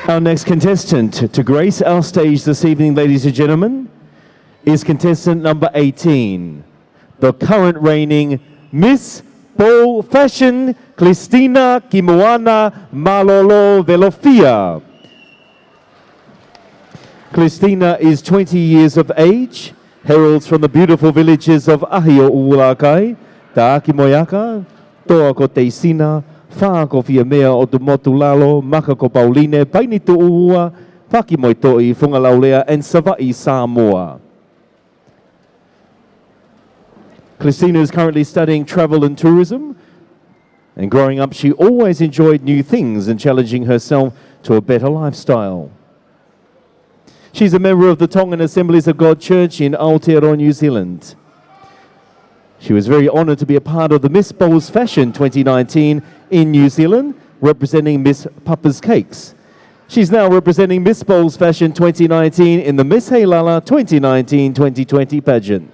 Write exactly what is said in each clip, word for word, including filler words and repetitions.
Our next contestant to grace our stage this evening, ladies and gentlemen, is contestant number eighteen, the current reigning Miss Ball Fashion, Christina Kimoana Malolo Velofia. Christina is twenty years of age, heralds from the beautiful villages of Ahi o Uluakai, Taaki mo e Aka, Toa ko Teisina, Fā ko Fiamea, ʻOtu Motu Lalo, Maka ko Pauline, Paini Tuʻua, Paki mo e Toʻi, Fungalaulea, and Savaiʻi Samoa. Christina is currently studying travel and tourism, and growing up, she always enjoyed new things and challenging herself to a better lifestyle. She's a member of the Tongan Assemblies of God Church in Aotearoa, New Zealand. She was very honoured to be a part of the Miss Bowles Fashion twenty nineteen in New Zealand, representing Miss Papa's Cakes. She's now representing Miss Bowles Fashion twenty nineteen in the Miss Heilala twenty nineteen twenty twenty pageant.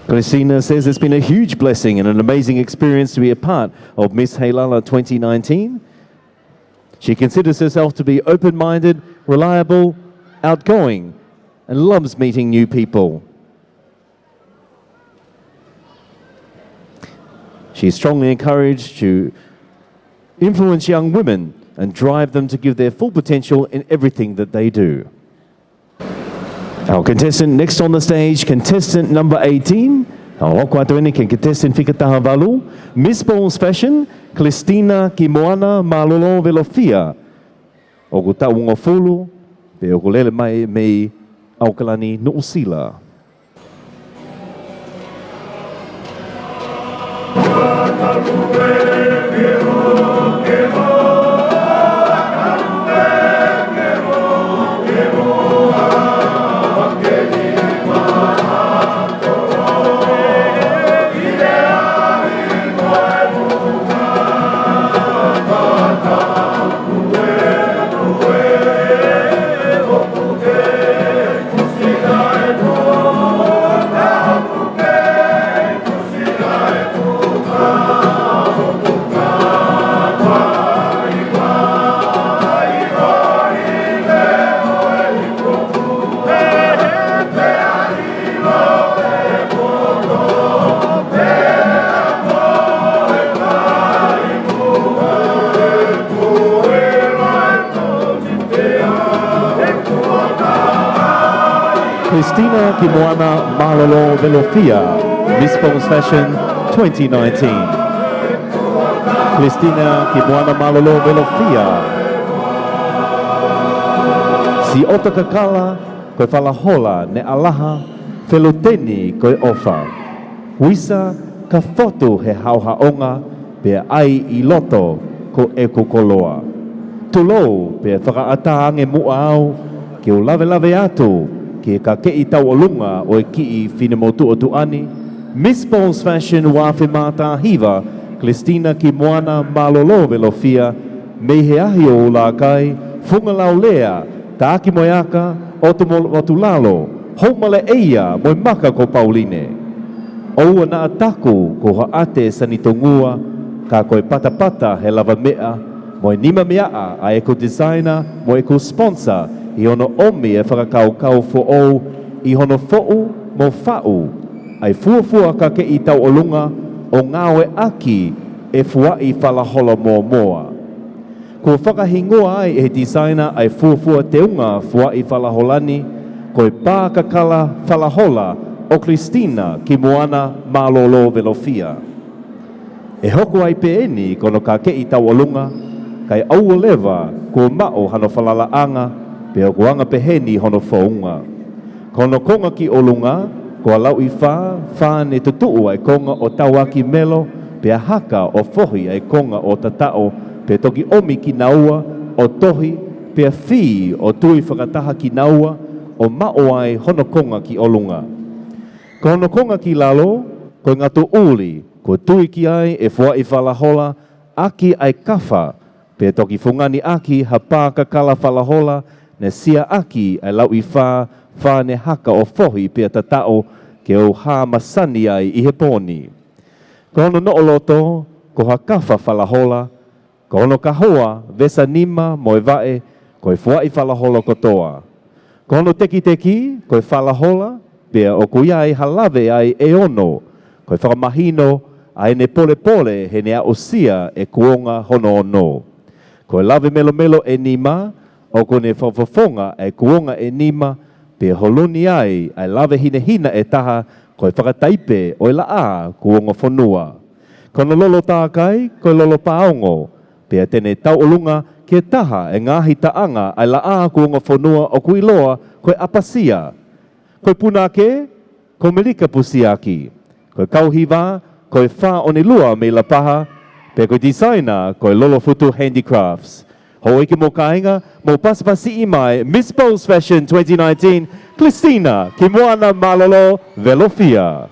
Christina says it's been a huge blessing and an amazing experience to be a part of Miss Heilala twenty nineteen. She considers herself to be open-minded, reliable, outgoing, and loves meeting new people. She is strongly encouraged to influence young women and drive them to give their full potential in everything that they do. Our contestant next on the stage, contestant number eighteen. ʻOku hoko atu eni ki he contestant fika taha valu, Miss Bowles Fashion, Christina Kimoana Malolo Velofia. ʻOku taʻu hongofulu, pea ʻoku lele mai mei ʻAokalani, Nuʻusila. Christina Kimoana Malolo Velofia, Miss Bowles Fashion twenty nineteen. Christina Kimoana Malolo Velofia. Siʻota kakala ko e falahola ne ʻalaha, feluteni ko e ʻofa. Uisa ka fotu he haʻohaʻonga, pea ʻai ʻi loto ko ʻeku koloa. Tulou pea fakaʻatā ange muʻa au ke u lavelave atu ki he kakeʻi tauʻolunga ʻo e kiʻi finemotuʻa tuʻa ni, Miss Bowles Fashion ua afe mā taha hiva, Christina Kimoana Malolo Velofia, mei he Ahi o Uluakai, Fungalaulea, Taaki mo e Aka, ʻOtu Motu Lalo, Houmaleʻeia mo e Maka ko Pauline. ʻOua naʻa taku ko ha ʻate sanitungua, ka ko e patapata he lava meʻa, mo e nima meaʻa ʻa ʻeku designer mo ʻeku sponsor ʻi hono ʻomi e fakakaukau foʻou ʻi hono foʻu mo faʻu ʻa e fuofua kakeʻi tauʻolunga ʻo ngāueʻaki e fuaʻi falahola mōmoa. Kuo fakahingoa ai ʻe he designer ʻa e fuofua teunga fuaʻi falahola ni, ko e pā kakala falahola ʻo Christina Kimoana Malolo Velofia. ʻE hoko ai pē eni ko hono kakeʻi tauʻolunga, kae ʻoua leva kuo maʻu hano falalaʻanga, pea ʻoku anga peheni hono founga. Ko hono konga ki ʻolunga, ko ha lauʻi fā, fā ne tutuʻu ʻa e konga ʻo tauaki melo, pea haka ʻo fohi ʻa e konga ʻo tataʻo, pea toki ʻomi kinaua ʻo tohi, pea fī ʻo tui fakataha kinaua ʻo maʻu ai hono konga ki ʻolunga. Ko hono konga ki lalo, ko e ngatu ʻuli, kuo tui ki ai e fuaʻi falahola ʻaki ʻa e kafa, pea toki fungani ʻaki ha pā kakala falahola ne siaʻaki ʻa e lauʻi fā, fā ne haka ʻo fohi pea tataʻo, ke u hā masani ai ʻi he pō ni. Ko hono noʻo loto, ko ha kafa falahola, ko hono kahoa, vesa nima mo e vaʻe, ko e fuaʻi falahola kotoa. Ko hono tekiteki, ko e falahola, pea ʻoku ʻi ai ha lave ai ʻe ono, ko e fakamahino ʻa ʻene polepole heʻene aʻusia e kuonga hono ono. Ko e lave melomelo ʻe nima, ʻoku ne fakafofonga e kuonga ʻe nima, pea holuni ai ʻa e lave hinehina ʻe taha, ko e fakataipe ʻo e laʻā kuonga fonua. Ko hono lolo tākai, ko e lolo pāongo, pea te ne tauʻolunga ki he taha e ngaahi taʻanga ʻa e laʻā kuonga fonua ʻoku ʻiloa ko e ʻapasia. Ko e punake, ko Melika Pusiaki. Ko e kau hiva, ko e fā ʻo ne lua mei Lapaha, pea ko e designer, ko e Lolofutu Handicrafts. Houʻeiki mo kāinga, mou pasipasiʻi mai Miss Post Fashion twenty nineteen, Christina Kimoana Malolo Velofia.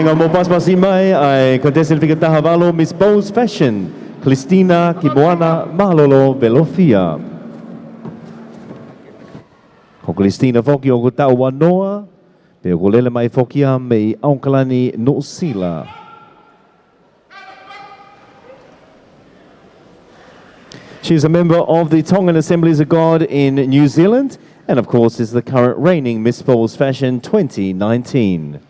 Ngā mo pasipasi mai ʻa e contestant fika taha valu, Miss Bowes Fashion, Christina Kiboana Malolo Velofia. Ko Christina foki ʻoku taʻu ua noa, pea ʻoku lele mai foki ia mei ʻAokalani, Nuʻusila. She is a member of the Tongan Assemblies of God in New Zealand, and of course is the current reigning Miss Bowes Fashion twenty nineteen.